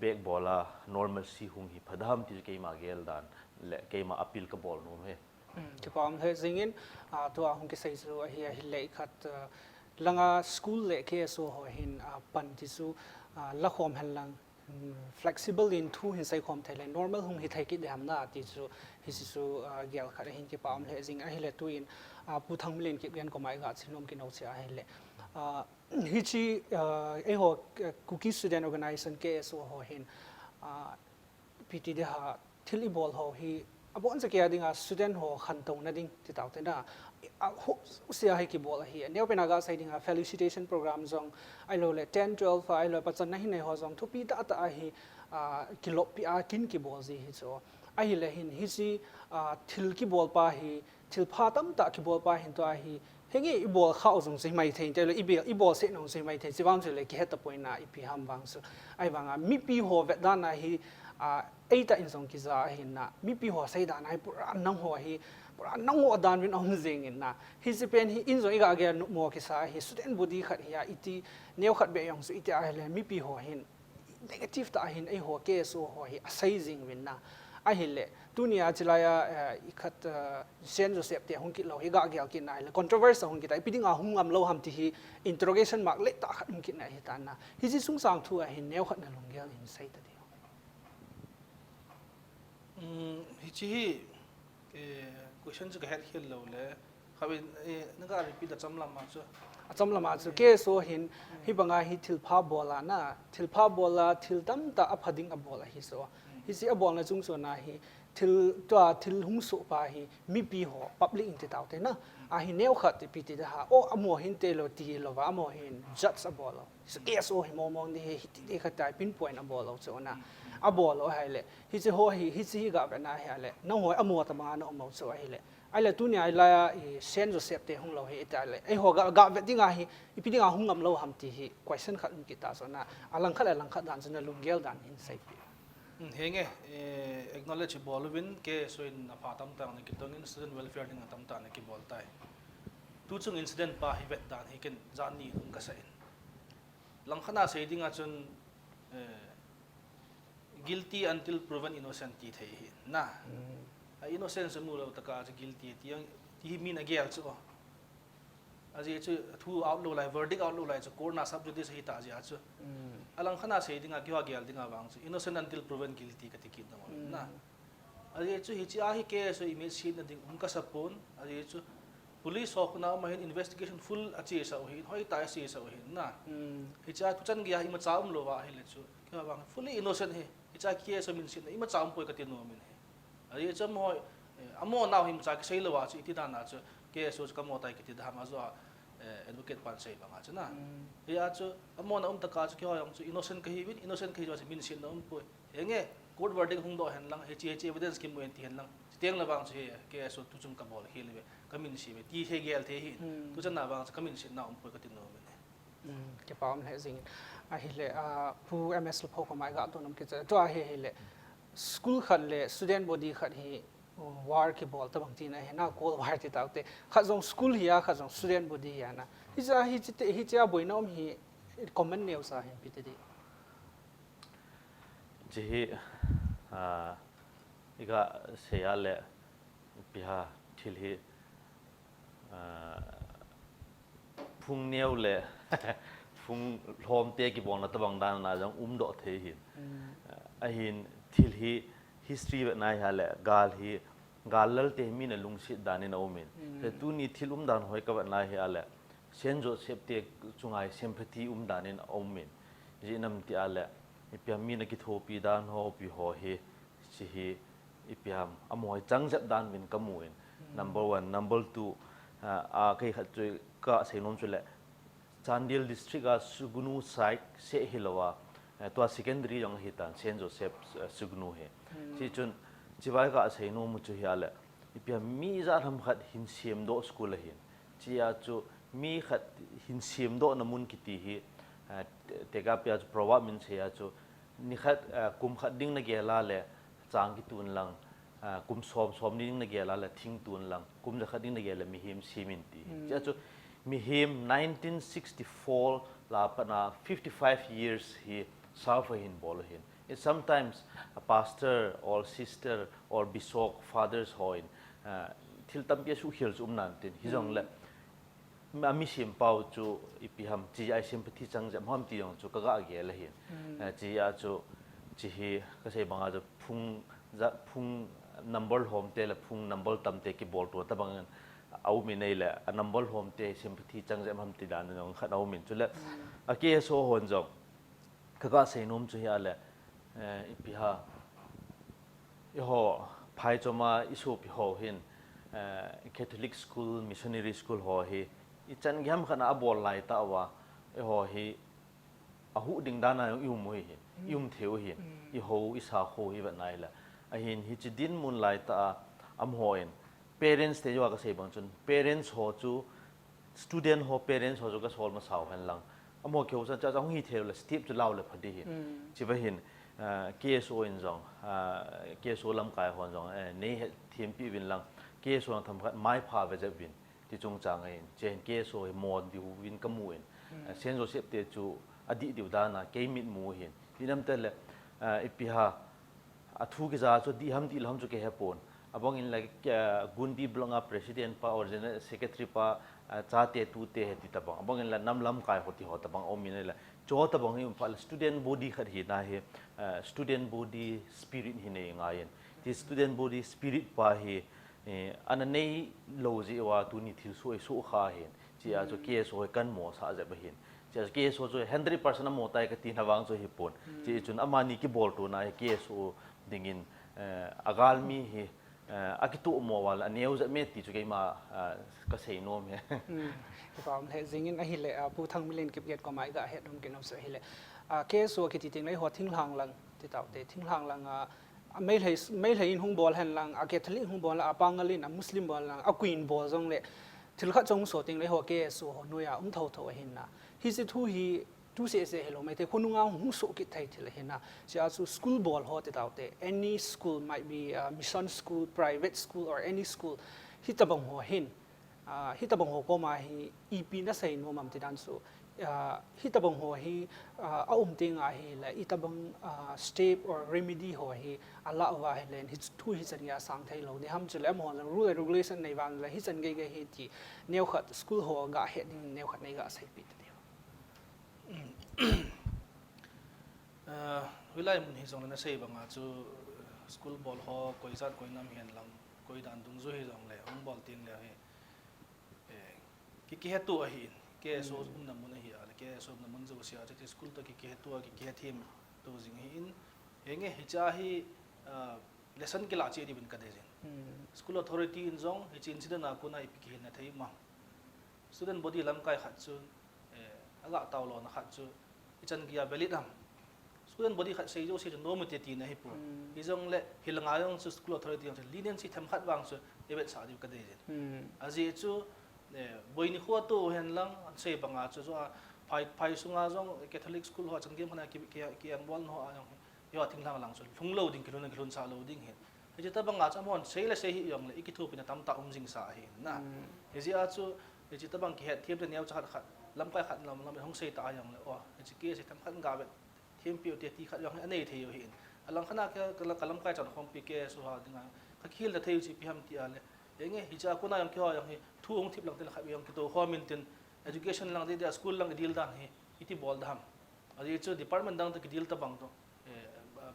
back bol a normalcy hung hi pha dam ti chu keima gel dan le keima appeal ka bol nom e. Hmm, kipa um lheh jing in, ah, tua hung kisei chu ahi, ahi le khat, ah, langa school le K S O ho hin, ah, pan ti chu, ah, la khom hen lang, hmm, flexible in thu hin sei khom thei le, normal hung hi thei kit diham na ti chu, hi si chu, ah, gel khat ahin kipa um lheh jing ahi le tu in, ah, Pu Thangminlen Kipgen koma i ga chin nom kit nom chu ahi le, ah, Hichi, uh, eiho, uh, Kuki Student Organization, K S O ho hin, uh, P T D ha thil ibol ho hi abon sa kia dinga student ho khantouna ding ti tau te na. A ho sia hi kibol hi. Neo pena ga sai dinga felicitation program jong, ahilou le ten twelve, ahilou pachan na hi nei ho jong thupi ta ta hi, uh, kilop pi a kin kibol ji hi chu. Ahile hin hichi, uh, thil kibol pa hi, thil pha tamtah kibol pa hin tua hi, henge ibol khau jong si mai thei, te le ibol, ibol se nong si mai thei, si vang chu le kihet ta poina ipi ham vang chu. Ahivanga mipi ho vet dan a hi, a, eita in jong kija ahin na, mipi ho sei dan a hi pura nang ho hi, pura nang ho dan vin um jing in na. Hichi pen hi in jong iga ge mo kisa hi, student body khat hi a iti, neo khat be jong chu iti ahile, mipi ho hin negative ta hin eiho K S O ho hi asei jing vin na. Ahile, tunia chilai a, eh, ikhat, eh, Saint Joseph te hung kit lou hi ga gel kit na ahile, controversy hung kit a, ipi dinga hung ngam lou ham ti hi interrogation mark le ta khat hung kit na hi ta na. Hichi sungsang thu a hin neo khat na lunggel in sei ta di. Um, hichi hi, eh, question chu ka het khel lou le, Khatvei, eh, naga repeat a cham lama chu. A cham lama chu, K S O hin, hi banga hi thil pha bol a na, thil pha bol a, thil tamtah a pha ding a bol a hi so. Hichi a bolna chung so na hi, thil, tua, thil hung so pa hi, mipi ho, public in ti tau te na. A hi neo khat ti pi ti da ha, o, amo hin te lo ti lo va, amo hin judge a bol lo. So K S O hi mo mo ni hi, hi ti ti khat tai pinpoint a bol lo chu na. A bol lo hai le, hichi ho hi, hichi hi ga ve na hi a le, na ho amo ta ma na mo chu a hi le. Ahile tunia hilai a, i, Saint Joseph te hung lou hi, ita le. Eiho ga, ga vet dinga hi, ipi dinga hung ngam lou ham ti hi, question khat um kit ta so na, a langkhat a langkhat dan so na lunggel dan hin sei pi. Hmm, henge, eh, acknowledge bol uvin, K S O in apha tamtah na kitong in, student welfare ding tamtah na kibol tai. Tuchung incident pa hi vet dan hi ken jani hung ka sa in. Langkhat a sei dinga chun, eh, guilty until proven innocent ti thei hi na. A innocence mu lou taka chu guilty ti ang ti hi min a gel chu. Ajeh chu thu out lou lai, verdict out lou lai chu court na sub judice hi ta jeh chu. A langkhat a sei dinga kiho gel dinga vang chu innocent until proven guilty ka ti kit dong na. Ajeh chu hichi a hi K S O image set na ding um ka sa pon. Ajeh chu police ho khut a um ahin investigation full a chesa u hin, hoi ta a chesa u hin na. Hichi a tuchan gei a imacha um lou va hi le chu. Kei vang fully innocent hi. Hichi a K S O min set na imacha um poi ka ti nom in hi. Ajeh chu amo, eh, amo nau hi imacha kisei lou va chu iti dan a chu K S O chu ka mo tai kiti da ham a jo a, eh, advocate pan sei bang a chu na. Hia chu amo na um taka chu kei jong chu innocent ka hi vin, innocent ka hi jo chu min set na um poi. Henge, court verdict hung doh hen lang, hichi, hichi evidence kimu hen ti hen lang. Chuteng le vang chu hi, K S O tuchung ka bol hi le ve, ka min si ve, ti he gel the hi. Tuchan a vang chu ka min si na um poi ka ti nom in. Hmm, kipa um le jing. Ahile, ah, Pu M S Lupho ko mai ga to nom kicha. To ahi hile. School khat le student body khat hi, um, war kibol ta bang ti na he na, cold war ti tau te. Khat jong school hi a, khat jong student body hi a na. Hicha, hichi te, hicha boina um hi comment neo sa hin pi te di. Chi hi, ah, iga sei a le, ipi ham thil hi, ah, phung neo le, phung lhom te kibolna tabang dan a jong um doh thei hin. Ahin thil hi history vet na hi a le, gal hi, gal lal te hi min a lungset dan in a um in. Tuni thil um dan hoi ka vet na hi a le, Saint Joseph te chunga hi sympathy um dan in a um in. Ijeh inem ti a le, ipi ham min a kithopi dan ho, ipi ho hi, chi hi, ipi ham, amo hi chang jep dan vin ka mu in. Number one, number two, ah, a kei khat chu ka sei nom chu le, Chandel district a Sugnu side seh hi lou a, eh, tua secondary jong hi tan Saint Joseph, eh, Sugnu hi. Chi chun, chi vai ka sei nom chu hi a le, ipi ham mi jat ham khat hin siam doh school a hin. Chi a chu mi khat hin siam doh na mun kiti hi, eh, te, te ka pia chu proverb min sei a chu, ni khat, eh, kum khat ding na gel a le chang kitun lang, eh, kum som, som ni ding na gel a le thing tun lang, kum ja khat ding na gel a le mihem siam in ti. Chi a chu mihem nineteen sixty-four la pat a fifty-five years hi serve a hin bol a hin. It sometimes a pastor or sister or bishop, fathers ho in, uh, thil tampi a suhkhel chu um nan tin. Hi jong le, a mi siam pau chu ipi ham, chi a i sympathy chang jep ham ti jong chu ka ga gel a hin. Uh, chi a chu, chi hi ka sei bang a chu phung, ja, phung number lhom te le phung number tam te kibol tua tabang in, a um in ahile, a number lhom te sympathy chang jep ham ti dan jong khat a um in. Chule, a K S O hon jong, ka ga sei nom chu hi a le, eh, ipi ham, eiho, phaichom a i sopi ho hin, eh, Catholic school, missionary school ho hi, ichan gei ham khat a bol lai tah uva, eiho hi, a huh ding dan a jong i um u hi, i um thei u hi, i ho, i sakho hi vet nai le. Ahin hiche dinmun lai tah a, amaho in, parents te joh a ka sei bang chun, parents ho chu, student ho, parents ho chu ka sol masa u hen lang. Amaho kihou chan cha hung hi thei le, step chu lau le pha ding hin. Chi va hin, ah, K S O in jong, ah, K S O lamkai hon jong, eh, nei hetthem pi uvin lang, K S O lang themkhat mai pha ve jep uvin. Ti chungchang ahin, chen K S O hi mo diu vin ka mu in. Eh, Saint Joseph te chu a dih diu dan a, kei mit mu hin. Ti nam te le, eh, ipi ham, a thu kija chu dih ham dih lou ham chu kei he pon. Abang in le, eh, Gunbi Block a president pa, or general secretary pa, eh, chate tute he ti tabang. Abang in le nam lamkai ho ti ho tabang um in le. Chu tabang hi um pha le student body khat hi na hi, eh, student body spirit hi nei ngai in. Ti student body spirit pa hi, Eh, ana nei lou jeh uva tuni thilsoh i soh kha hin. Chia chu K S O hi kan mo sah jep ahin. Chia chu K S O chu hundred percent a mo tai ka tina vang chu hi pon. Chia chun amani kibol tona hi K S O dingin, eh, a galmi hi, eh, a kitoh mo val a neo jep me ti chu keima, eh, ka sei nom hi. Hmm. Kipa um lheh jing in ahile, ah, Pu Thangminlen Kipgen koma i ga het nom kit nom chu ahile. Ah, K S O kiti teng le eiho thinglhang lang, ti tau te, thinglhang lang, ah, A Meitei, Meitei in hung bol hen lang, a Catholic hung bol, a Pangal in, a Muslim bol lang, a Queen bol jong le, thil khat chong so teng le eiho K S O ho noiya um thotho ahin na. Hiche thu hi, tu seh seh hilou, Meitei khonung a hung so kit thei thil ahin na. Chia chu school bol ho ti tau te, any school, might be a mission school, private school, or any school, hitabang ho hin. Ah, hitabang ho koma hi ipi na sei nom am ti dan chu, ah, hitabang ho hi, ah, a um teng ahile, itabang, ah, step or remedy ho hi a la uva ahile, hi thu hichan gei a sang thei lou ding ham chule, amaho jong rule and regulation nei vang le, hichan gei gei hi ti, neo khat school ho ga het ding, neo khat nei ga sei pi ta diu. Ah, hoilai mun hi jong le na sei banga chu, school bol ho, koi jat koi nam hihen lang, koi dan dungjuia hi jong le, hung bol teng le hi, eh, ki, kihetto ahi in, K S O umna mun ahi a le, K S O umna mun jouse a, chuti school toh ki, kihetto a, ki, kihethem to jing ahi in, henge, hiche a hi, ah, lesson kila cheh diuvin ka dei jin. School authority in jong, hiche incident a kona ipi kihilna thei ma. Student body lamkai khat chu, eh, a ga tao lona khat chu, ichan gei a valid ham. Student body khat sei jouse chu nom u te tina hi pon. Hi jong le, hi langa jong chu school authority jong chu leniency themkhat vang chu i vetsah diu ka dei jin. Ajeh chu, eh, boi nikho a to hen lang, an sei banga chu, chu a phai, phai sunga jong Catholic school ho chan gei mana ki, ki, ki an bol no a jong hi, hi a thinglhang lang chu lhung lou ding kilhun, kilhun sah lou ding hin. Hiche tabang a chu amahon sei le sei hi jong le, i kithopina tamtah um jing sa ahi na. Hijeh a chu, hiche tabang kihet them te neocha khat khat, lamkai khat lam lam hung sei ta a jong le, o, hiche case hi themkhat ga vet thempi u te ti khat jong hi anei thei u ahi in. Alang khat a ka, ka, ka lamkai chan khompi K S O ho dinga, ka kihilna thei u chu ipi ham ti a le, enge, hiche a kona jong keiho jong hi, thu hung thip lang te le khat jong kitou khom in tin, education lang te, school lang i deal dan hi, iti bol da ham. Ajeh chu department dang toh ki deal tabang toh, eh,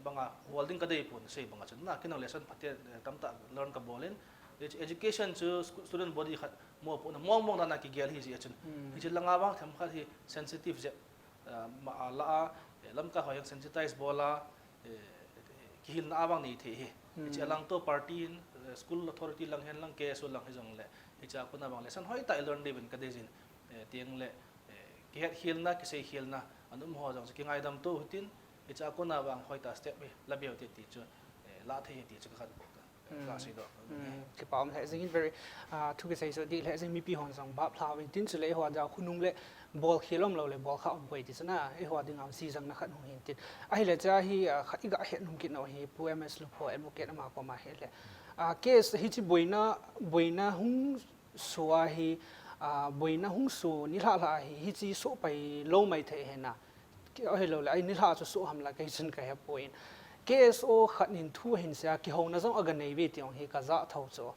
banga bol ding ka dei pon sei banga chun na, kei jong lesson pha te, eh, tamtah learn ka bol in. Edu-, education chu scu-, student body khat mopohna mong mong dan a kigel ahi jeh chun. Hiche langa vang themkhat hi sensitive jeh, eh, ma a la a, eh, lamkai ho jong sensitize bol a, eh, kihilna a vang nei thei hi. Hiche alang toh party in, eh, school authority lang hen lang, K S O lang hi jong le, hiche a kona vang lesson hoitah i learn diuvin ka dei jin, eh, teng le, eh, kihet khelna, kisei khelna, an um ho jong chu kingaidam to u hitin, hiche a kona vang hoitah step hi la beu te ti chu, eh, la thei hi ti chu ka khat ka, ka sei doh. Kipa um lheh jing in very, ah, thu kisei chu dih lheh jing, mipi hon jong bap lha uvin tin chule eiho a dia khonung le bol khel um lou le bol kha um poi ti chu na, eiho a dinga jijangna khat hung hin tin. Ahile cha hi, ah, khat i ga het nom kit nau hi Pu M S Lupho advocate ama koma hile. Ah, case hiche boina, boina hung so a hi, ah, boina hung so nilhah lhah a hi, hiche soh pai lou mai thei ahi na. Ki, ahilou le, ai nilhah chu soh ham la, kei chun ka he poi. K S O khat in thu ahin sei a, kihouna jong aga nei uve ti jong hi ka ja tho chu.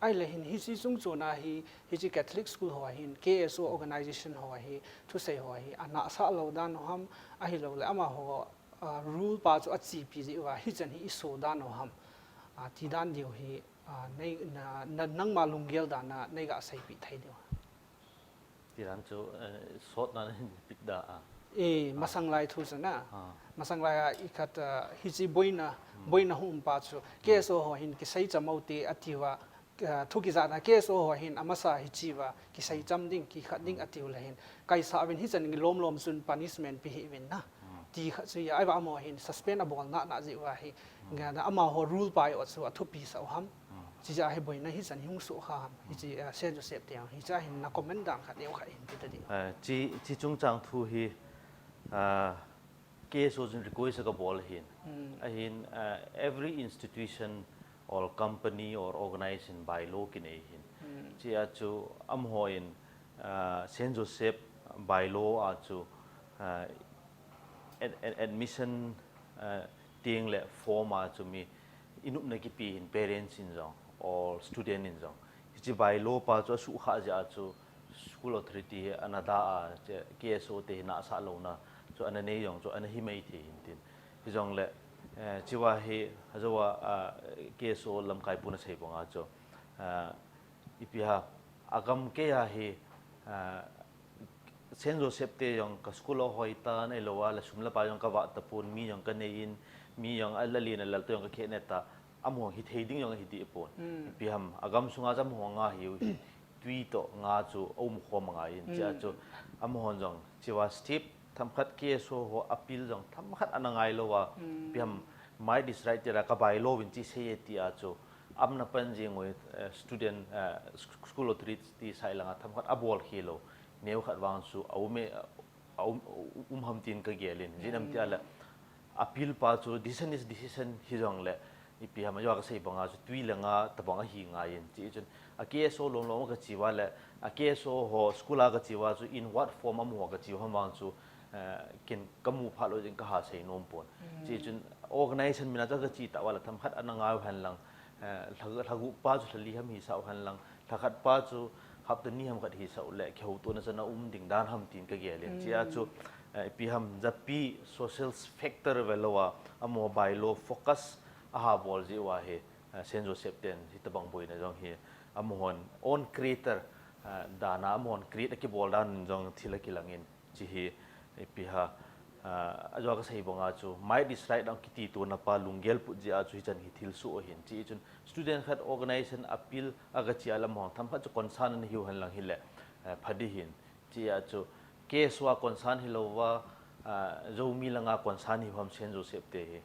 Ahile hin, hiche chung chon a hi, hiche Catholic school ho a hin, K S O organization ho a hi, thusei ho a hi, ana sah lou dan u ham, ahilou le, amaho, ah, rule pa chu achepi jeh uva, hichan hi i so dan u ham. a, ti dan diu hi, a, nei, na, na, nangma lunggel dan a nei ga seipeh thei diu. Ti dan chu, eh, sot na hin pik da a. E, masang lai thu chu na. Ah. Masang lai a i khat, a, hichi boina, boina hung um pa chu. K S O ho hin kisei cham u te ati uva, a, thu kijah na K S O ho hin amasa hichi uva kisei cham ding, kikhat ding ati u le hin. Kaisa uvin hichan lom lom chun punishment pe hih uvin na. Ti khat chu ya, ahivang amaho hin suspend abol na na jeh uva hi. Nga na amaho rule pa u chu athupi sah u ham. Chi jeh a hi boina hichan hung soh kha ham. Hichi, a, Saint Joseph te ang hicha hin na comment dan khat neo khat hin ti ta ding. Eh, chi, chi chungchang thu hi, ah, K S O chun request ka bol hin. Ahin, ah, every institution or company or organization bylaw kinei hin. Chi a chu amaho in, ah, Saint Joseph bylaw a chu, ah, ad-, ad-, admission, ah, teng le form a chu mi inupna kipe hin parents in jong or student in jong. Hichi bylaw pa chu asuh kha jeh a chu school authority hi ana da a, che, K S O te hi nahsah louna chu ana nei jong chu ana hi mai thei hin tin. Hijongle, eh, chi uva hi, ajo a, ah, K S O lamkai pun asei banga chu, ah, ipi ham, agam kei a hi, ah, Saint Joseph te jong ka school ahoi tan, ahilou a le sum le pai jong ka vah tapon, mi jong ka nei in, mi jong a la lin a lal to jong ka khe ne ta, amaho hi thei ding jong hi ti pon. Ipi ham, agam sunga chu amaho nga hiu hi, tui to nga chu aum khom angai in, chi a chu, amahon jong, chi uva step, themkhat K S O ho appeal jong, themkhat ana ngai lou a, ipi ham, might is right ti a ka bylaw in chi sei e ti a chu, amna pan jing u, eh, student, eh, sk-, school authority side langa themkhat abol khel lou. Neo khat vang chu aum e, a um, um ham tin ka gel in. Jeh inem ti a le, appeal pa chu decision is decision hijongle, ipi ham, ajo a ka sei banga chu tui le nga tabang ahi ngai in. Chi chun a K S O lom lom a ka chi uva le, a K S O ho school a ka chi uva chu in what form amaho ka chi u ham vang chu, eh, ken ka mu phat lou jeh in ka ha sei nom pon. Chi chun organization min a chu ka chi ta uva le themkhat ana ngai u hen lang, eh, lha, lha gup pa chu lha li ham hi sah u hen lang, lha khat pa chu hapta ni ham khat hi sah u le, kihoutohna chan a um ding dan ham tin ka gel in. Chi a chu, eh, ipi ham, japi social factor ve lou a, amaho bylaw focus aha bol jeh uva hi, eh, Saint Joseph ten hitabang boina jong hi, amahon own creator, eh, dan a, amahon create akibol dan in jong thil akilang in. Chi hi, ipi ham, ah, ajo a ka sei banga chu, might is right ang kiti tona pa lunggel put jeh a chu hichan hi thil soh ahin. Chi chun student khat organization appeal a ka chi a lam hong themkhat chu concern ana hiu hen lang hile, eh, pha ding ahin. Chi a chu K S O a concern hilou va, ah, Zomi langa concern hiu ham Saint Joseph te hi.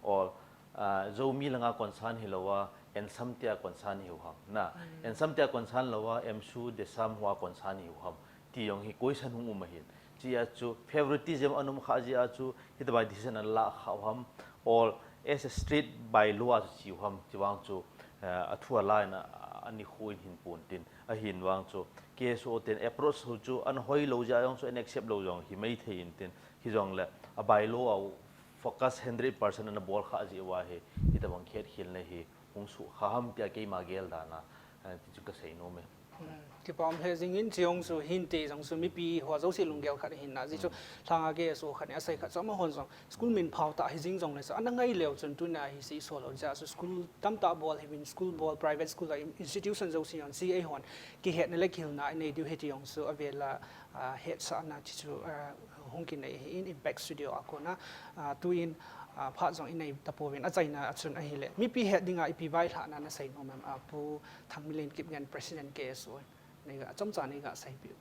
Or, ah, Zomi langa concern hilou va, Ensam tia concern hiu ham. Na, Ensam tia concern lou va, Emsu, Desam hua concern hiu ham. Ti jong hi question hung um ahin. Chi a chu favoritism ana um kha jeh a chu, hitabang decision ana la kha u ham. Or as a state bylaw a chu chi u ham. Chi vang chu, eh, athu a la in a, a nikho in hin pon tin. Ahin vang chu, K S O ten approach ho chu, ana hoi lou jeh a jong chu, ana accept lou jong hi mai thei in tin. Hijongle, a bylaw a u focus hundred percent ana bol kha jeh uva hi, hitabang khetkhelna hi hung soh kha ham tia keima gel dan a, eh, ti chu ka sei nom e. Hmm, kipa um lheh jing in, chi jong chu hinte jong chu mipi ho jouse lunggel khat ahin na, jeh chu lhanga K S O khat in asei khat chu amahon jong school min phao tah hi jing jongle chu ana ngai leu chun tuna hi sei so lou jeh a chu school tamtah bol hiuvin, school bol, private school a institution jouse jong chu eihon kihetna le kihilna inei diu ahi ti jong chu avel a, ah, hetsahna ti chu, ah, hung kinei ahin Impact Studio a kona, ah, tuin, ah, phat jong inei tapouvin achaina a chun ahile. Mipi het dinga ipi vailhahna na sei nom em, ah, Pu Thangminlen Kipgen President K S O. Nei ga, achomcha nei ga seipeh u.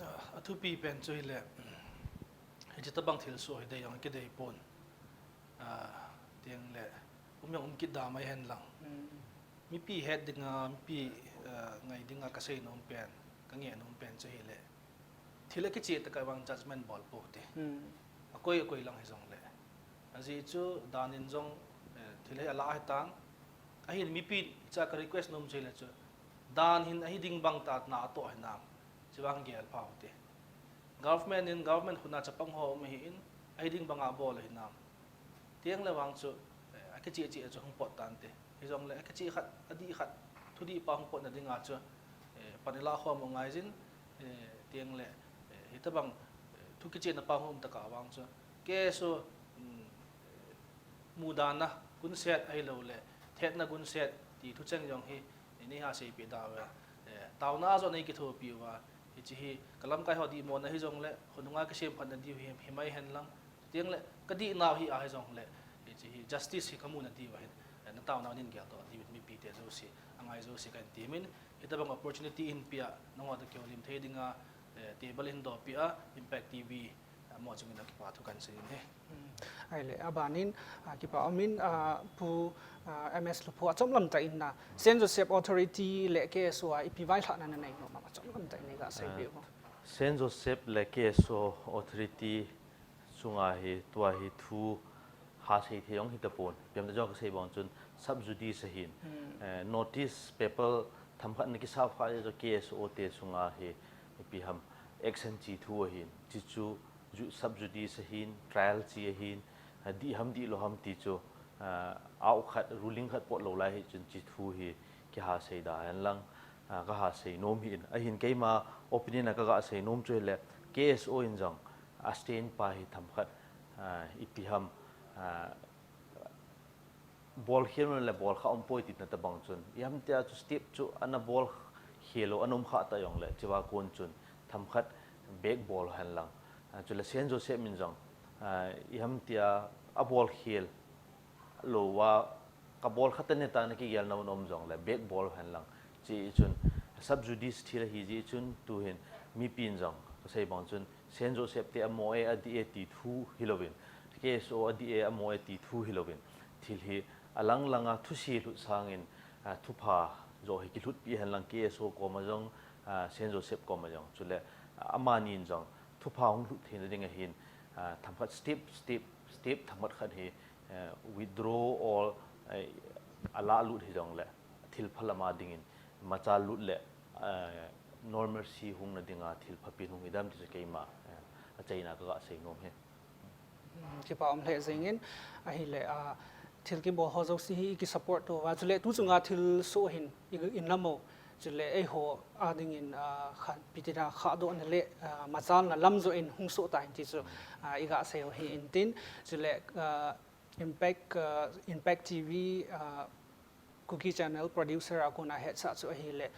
Ah, athupi pen chu hile, hiche tabang thilsoh hi dei jong kidei pon. Ah, tiang le, um jong um kit da mai hen lang. Hmm. Mipi het dinga, mipi, ah, ngai dinga ka sei nom pen, ka ngeh nom pen chu hile. Thil akicheh tah a vang judgment bol pou te. Hmm. Akoi, akoi lang hijongle. Ajeh chu dan in jong, eh, thil hi ala hitan. Ahin mipi cha ka request nom chu hile chu. Dan hin ahi ding bang tah a na atoh hinam. Chi vang gel pha u te. Government in government khut a chapang ho um ahin, ahi ding banga bol hinam. Tiang le vang chu, eh, akicheh cheh chu hung pot tante. Hijongle akicheh khat, adih khat, thudih pa hung potna dinga chu, eh, pan i la khom u ngai jin, eh, tiang le, eh, hitabang, eh, thu kichehna pa hung um tah a vang chu. K S O, um, eh, mudan a, gunset ahilou le thetna gunset ti thucheng jong hi nei ha seipeh da uve. Eh, taona a jong nei kithopi uva, hiche hi ka lamkai ho dihmo na hijongle, khonunga kisemphatna diu hi, himai hen lang, chuteng le ka dihnau hi ahi jongle, hiche hi justice hi ka muna diu ahin, eh, na taona nin geldoh diu in mipite jouse, angai jouse kahin temin, hitabang opportunity in pia, nangho toh kihoulim thei dinga, eh, table in dohpeh a, Impact T V, Amaho chunga kipa thu kahin seiyin ahi. Hmm. Ahile, abanin, ah, kipa umin, ah, Pu, ah, M S Lupho, achom lamtah in na, Saint Joseph Authority le K S O a ipi vailhahna nanei nom am, achom lamtah in neiga seipeh uvo. Ah, Saint Joseph le K S O Authority chunga hi, tua hi thu ha sei thei jong hitapon. Ipi ham tia jong kasei bang chun sub judice ahin. Hmm. Eh, notice paper themkhat na kisa phat le chu K S O te chunga hi, ipi ham, action che thu ahin. Hichu ju-, sub judice ahin, trial che ahin, ah, dih ham dihlou ham ti chu, ah, out khat, ruling khat pot lou lai hichun hiche thu hi kiha sei da hen lang, ah, kaha sei nom ahin. Ahin keima opinion a kaga sei nom chu hile, K S O in jong, a stand pa hi themkhat, ah, ipi ham, ah, bol khel le bol kha umpoi tina tabang chun, ipi ham tia chu step chu ana bol khel lou, ana um kha ta jongle, hichea kon chun themkhat back bol hen lang. Ah, chule Saint Joseph in jong, ah, ipi ham tia abol khel lou a, kabol kha tane ta na kigelna um jongle, back bol hen lang. Hiche chun sub judice thil ahi jeh chun, tuhin mipin jong kasei bang chun Saint Joseph te amo e, adih e ti thu hilouvin, K S O adih e, amo e ti thu hilouvin, thil hi alang langa thuse lhut sangin, ah, thupha joh hi kilhutpi hen lang K S O koma jong, ah, Saint Joseph koma jong. Chule, ah, amanin jong thupha hung lhut theina ding ahin, ah, themkhat step, step, step themkhat khat hi, eh, withdraw or, eh, alah lut hijongle, thil pha lama dingin, machal lut le, eh, normalcy hungna dinga thil phapen hung hidam ti chu keima, eh, achaina kaga sei nom ahi. Hmm, kipa um lheh jengin, ahile, ah, thil kibol ho jouse hi iki support uva, chule tu chunga thilsoh hin i, i na mo, chule eiho a dingin, ah, kha, ipi tina khahdohna le, ah, machalna lam joh in hung soh ta hen ti chu, ah, iga sei u ahin tin, chule, ah, Impact, ah, Impact T V, ah, Kuki Channel producer a kona hetsah chu ahile,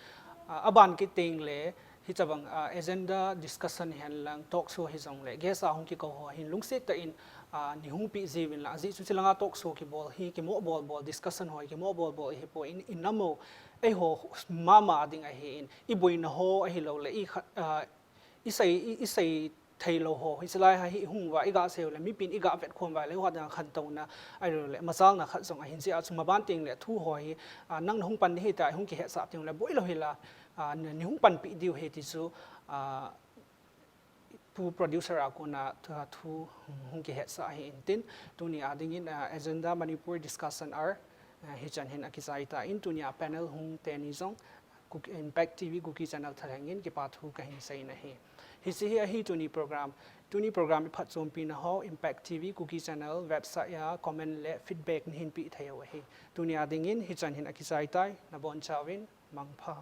ah, aban kit tengle, hitabang, ah, agenda discussion hen lang, talk show hijongle, guest a hung kikou ho hin lungset tah in, ah, nei hung peh jiuvin lang, ajeh chu hiche langa talk show kibol hi, kimoh bol bol, discussion ho hi kimoh bol bol ahipoi, in, in na mo, eiho mama ding ahin, iboina ho ahilou le, i kha, ah, isei, i, isei theilou ho, hiche lai a hi hung uva, iga sei u le, mipin iga vetkhom uva le, eiho dinga khantouna, ahilou le, machalna khat jong ahin jeh a chu maban tengle, thu ho hi, ah, nang nahung pan ding ahitai, hung kihetsah tengle, boilou hila, ah, nei, nei hung panpi diu ahi ti chu, ah, Pu producer a kona, ah, thu hung kihetsah ahin tin, tuni a dingin, ah, Agenda Manipur Discussion Hour, ah, hichan hin akichai tan, tuni a panel hung teni jong, Kuk-, Impact T V Kuki Channel thalheng in kipa thu kahin seiyin ahi. Hiche hi ahi tuni program. Tuni program iphatchompi na ho, Impact T V Kuki Channel website a comment le feedback neihin peh thei u ahi. Tuni a dingin hichan hin akichai tai, nabonchauvin, mangpha.